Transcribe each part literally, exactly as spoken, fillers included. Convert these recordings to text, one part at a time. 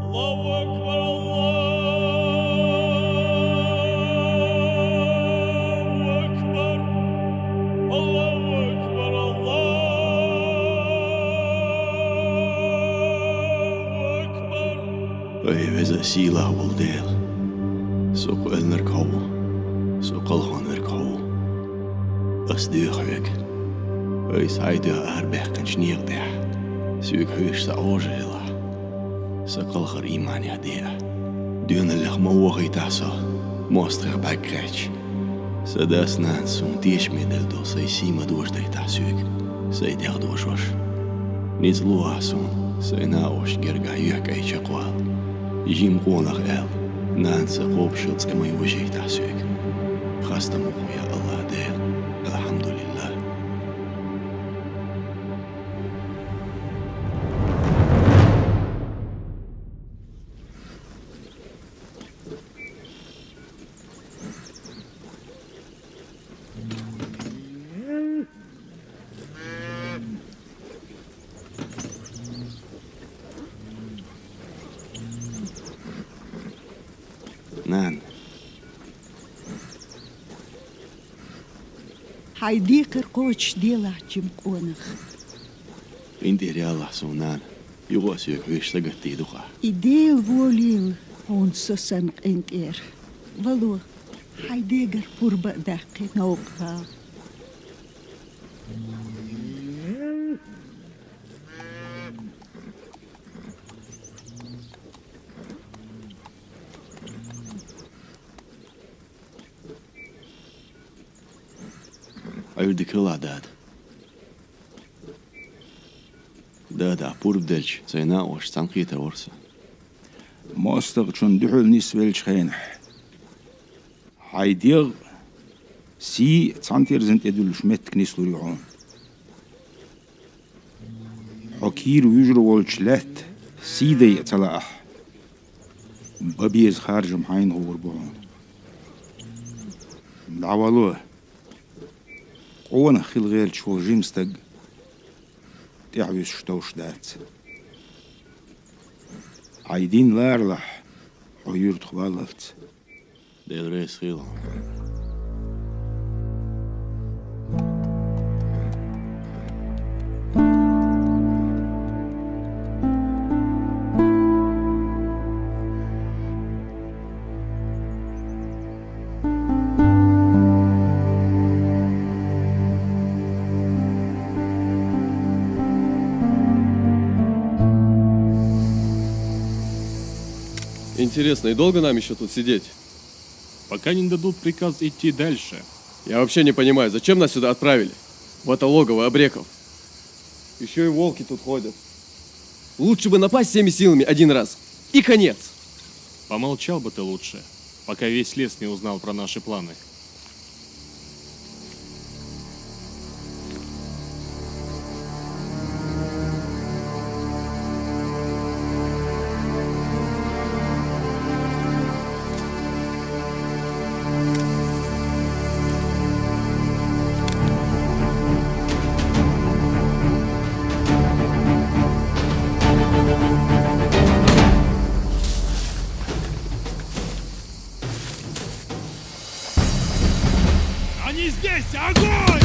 الله أكبر، الله أكبر، الله أكبر، الله أكبر. Ай, веза а сийлахь вола Дела, со кхоьллинарг хьо ву, со кхалхонверг хьо ву. Ас доьху хьоьга, айса хьайна тоьхна арабаьккхинчу некъа тӀехь, соьга хьоьжуш сан Ӏожалла хилахь. Сан кхалхар ийманехь де ахь. Доьналлех ма вохийтахь со, мостагӀех бӀаьрг кхаьчча. Сан дас-нанас суна тешаме делла долу сайн сий ма дожадайтахь соьга, сайн дегӀ дожош. Ницкъ лолахь суна, сайн накъошна гергахь юьхькӀай чекхвала. Жима къонах аьлла, нанас сан кхобуш йолу цӀе ма йожийтахь соьга. Хастам бу хьуна, я АллахӀ Дела! АлхьамдулиллахӀ! Нана. Хьайн декхар кхочушделахь, жима къонах. КъинтӀера ялахь суна, нана. Юха а соьга хьоьжуш сагатдийр ду-кх ахь. И Дела волийла хьуна со санна къинтӀера. Вало, хьайн дегара пурба а даьккхий, новкъа вала. Ӏуьйре дика хилахь, дада. Дада, ахь пурба делча, сайн накъошца цхьаьнакхетар вара сан. МостагӀчунна дуьхьал нисвеллачу хенахь, хьайн дегӀ а, сий а цхьана терзан тӀе дуьллуш меттиг нислур ю хьуна. Хьо кийра вуьжур волчу лаьтта сий дайа ца лаахь, бан беза харжам хьайна гӀур бу хьуна. ДӀавало, къонах хила гӀерташ волу жима стаг тӀаьхьавуьсуш товш дац. Хьайн дин ларалахь, хьо юьртах валлалц. Дела реза хуьлда хьуна. Интересно, и долго нам ещё тут сидеть? Пока не дадут приказ идти дальше. Я вообще не понимаю, зачем нас сюда отправили? В это логово абреков. Ещё и волки тут ходят. Лучше бы напасть всеми силами один раз. И конец. Помолчал бы ты лучше, пока весь лес не узнал про наши планы. Они здесь! Огонь!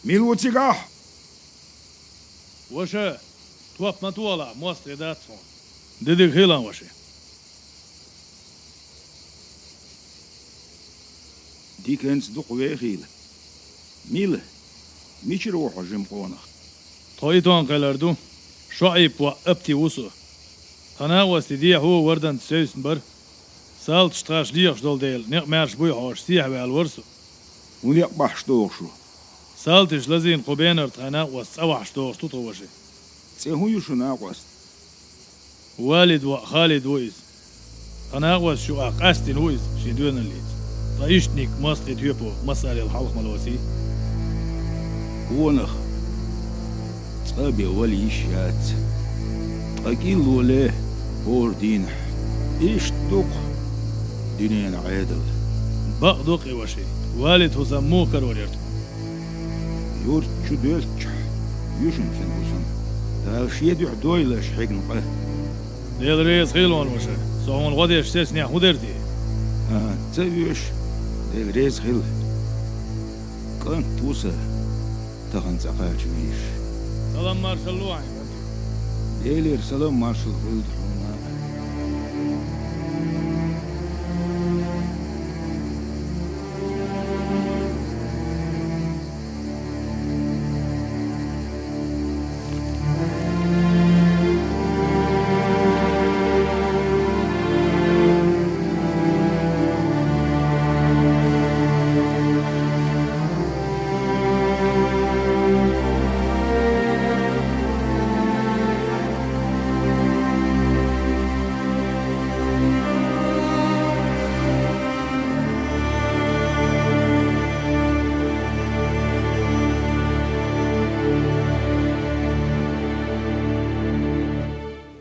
Мила ву цигахь? Ваша, топ ма тохалахь, мостагӀий дац хьуна. Де дика хуьлда, ваша. Диканца дукха вехийла. Мила, мичара ву хьо, жима къонах? Тхо Итон-кхелара ду. ШоӀип воӀ Апти ву со. Тхан накъостий дехьо Варданца севцна бара. Салташ тхаьш лехаш долу дела, некъ маьрша буй хьожуш, сехьаваьлла вара со. ХӀун некъ бахьаш догӀу шу? Салташа лазийна кху бенара тхайн накъост цӀа вахьаш догӀуш ду тхо, ваша. ЦӀе хӀун ю шун накъост? Валида воӀ Халид ву иза. Тхан накъосташна юкъахь къаьсттина ву иза шен доьналлица. Ткъа иштаниг мостагӀий тоьпо массарел хьалха ма лоций. Къонах, цкъа а бен вала йиш яц. Ткъа кӀилло ле хӀора дийнахь. Иштта ду-кх дуьненан Ӏедал. Бакъ ду-кх и, ваша. Валида хӀусам муха карор яра тхуна? Юрта чу доьлччахь ю шуна цуьнан хӀусам. Дала шен дуьхьа дойла аша хьегна къа. Дела реза хила хьуна, ваша. Со хьуна гӀо деш сецнехь хӀун дара те? ХӀан, ца оьшу, Дела реза хила. КӀант ву сан, тахана цӀа кхача везаш. Салам маршалла ло хьайна. Делера салам маршалла хуьлда хьуна.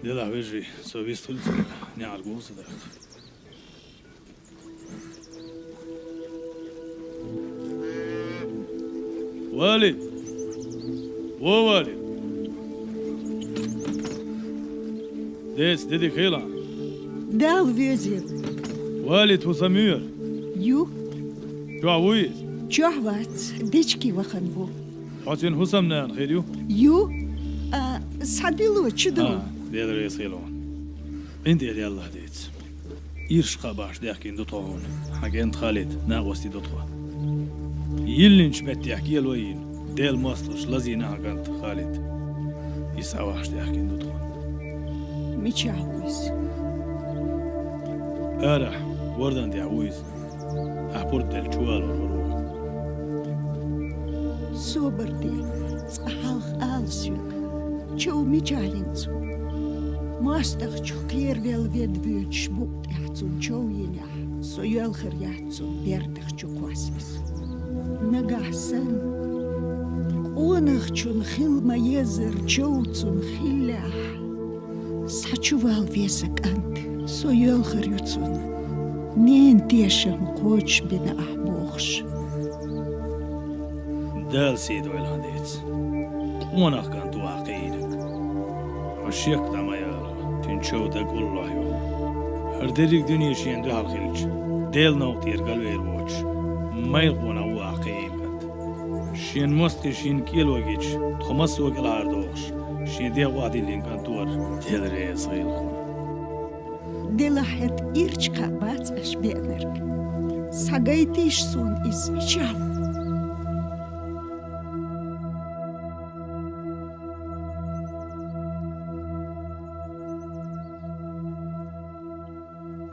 Делахь, вежарий, со вистхуьлу ца, неӀарга ву аса даккха. Валид! Во, Валид! Деца, де дика хуьлда. Дала везийла. Валида хӀусам ю? Ю. Чохь вуй иза? Чохь вац, дечиге вахана ву. Хьо цуьнан хӀусамнана хир ю? Ю. А, схьадилла чу ду. А, Дела реза хила хьуна. КъинтӀера яллахь деца. Ирс кхаъ бахьаш даьхкина ду тхо хьуна. Хьан кӀентан Халидан накъостий ду тхо. Йиллинчу меттехь кӀело а йина, Делан мостагӀаша лазийна хьан кӀант Халид. Иза схьавахьаш даьхкина ду тхо. Мичахь ву иза? Арахь, вордан тӀехь ву иза. Ахь пурба делла чувалор вара ву. Собар де, цкъа хьалха ала соьга, чов мичахь йина цунна? МостагӀчух кхеравелла ведда воьдуш букъа тӀехь цунна чов йинехь, со йоьлхур яц цунна бердах чу кхосса иза. Нагахь санна, къонахчун хила ма-еззара чов цунна хиллехь, схьа чувала веза кӀант, со йоьлхур ю цунна, ненан тешам кхочушбина ахь бохуш. Дала сий дойла хьан деца. Къонах кӀант ву ахь кхиийнарг. Хьо шек дӀа ма яла, цуьнан чов дага уллохь ю. ХӀара дерриг дуьне шена дуьхьал хилча, Делан новкъа тӀера галвер воцуш, майра къонах ву ахь кхиийна кӀант. Шен мостагӀий шена кӀело гича, тхо массо а кӀелхьардохуш, шен дегӀ охьадиллина кӀант вара, Дела реза хила хьуна. Делахь хӀета ирча кхаъ бац аша беанарг. Схьагайтийша суна иза, мичахь ву?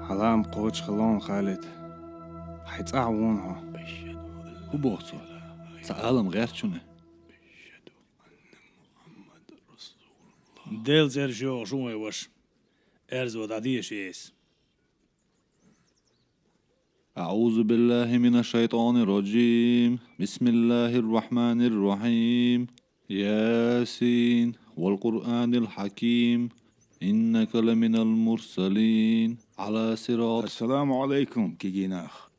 Хьан лаам кхочуш хилла хьуна, Халид. Хьайн цӀахь ву хьуна хьо. ХӀун боху цо? Цхьа алам гӀерта шуна? Делан цӀераш йохуш ву вайн ваша. Аьрзо дӀадеша эса. أعوذ بالله من الشيطان الرجيم. بسم الله الرحمن الرحيم. ياسين. والقرآن الحكيم، إنك لمن المرسلين على صراط. Ассаламу Ӏалайкум, кегий нах.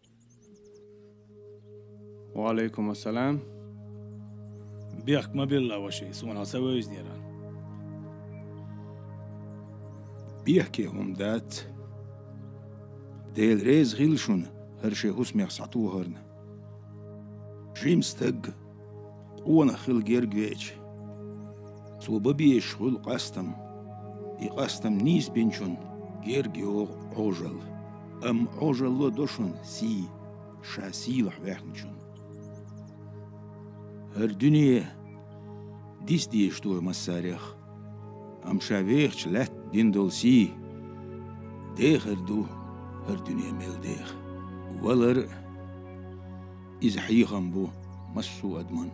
Ва Ӏалайкум ассалам. Бехк ма билла, ваши, суна ца вевзинера. Бехке хӀума дац. Дела реза хила шуна хӀара шен хӀусамех схьатохарна. Жима стаг къонах хила герга веача, цо бан безаш хуьлу къастам. И къастам нийсбинчунна герга йогӀу Ӏожалла. Амма Ӏожалло до шуна сий, ша сийлахь ваьхначунна. ХӀара дуьне диса дезаш ду вай массарех, амма ша вехачу лаьтта дина долу сий дехар ду хӀара дуьне мел деха. Валар а иза хьехам бу массо а адаман.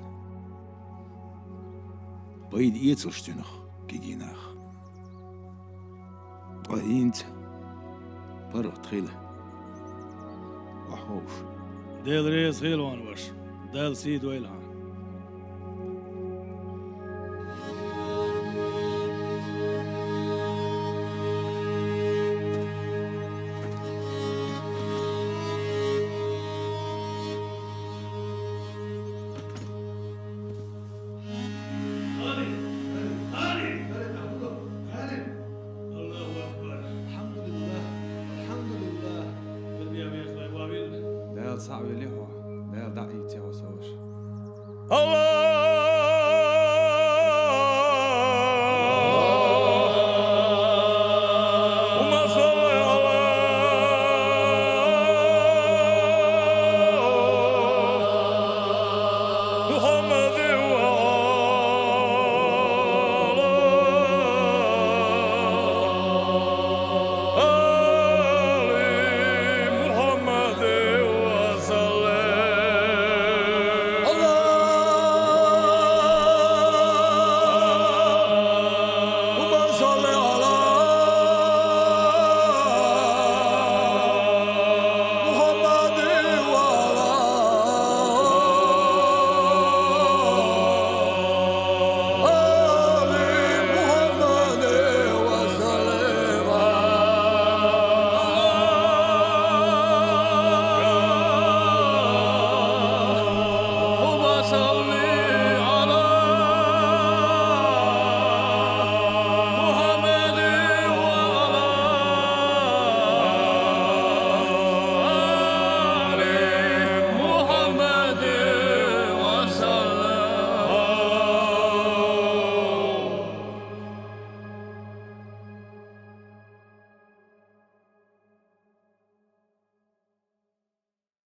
Пайда эцалаш цуьнах, кегий нах. Ткъа хӀинца паргӀат хила. Охьаховша. Дела реза хила хьуна, ваша. Дала сий дойла хьан. Дала схьа а вели хьо, Дала дӀа а ийци хьо, сан ваша.